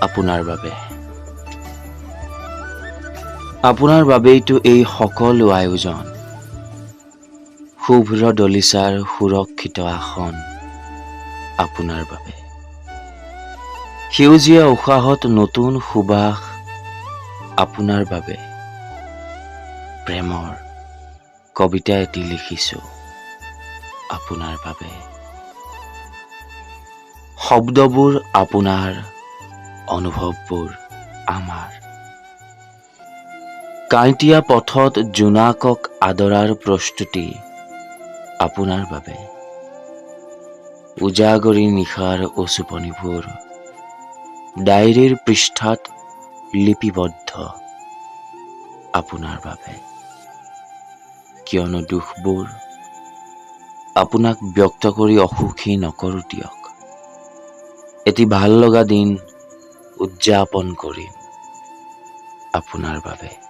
আপোনাৰ বাবে। আপোনাৰ বাবেইতো এই সকলো আয়োজন। শুভ্ৰ দলিচাৰ সুৰক্ষিত আসন আপোনাৰ বাবে। সেউজীয়া উশাহত নতুন সুবাস আপোনাৰ বাবে। প্ৰেমৰ কবিতা এটি লিখিছোঁ আপোনাৰ বাবে। শব্দবোৰ আপোনাৰ, অনুভৱবোৰ আমাৰ। কাঁইটীয়া পথত জোনাকক আদৰাৰ প্ৰস্তুতি আপোনাৰ বাবে। উজাগৰী নিশাৰ উচুপনিবোৰ ডায়েৰীৰ পৃষ্ঠাত লিপিবদ্ধ আপোনাৰ বাবে। কিয়নো দুখবোৰ আপোনাক ব্যক্ত কৰি অসুখী নকৰোঁ দিয়ক। এটি ভাল লগা দিন উদযাপন কৰিম আপোনাৰ বাবে।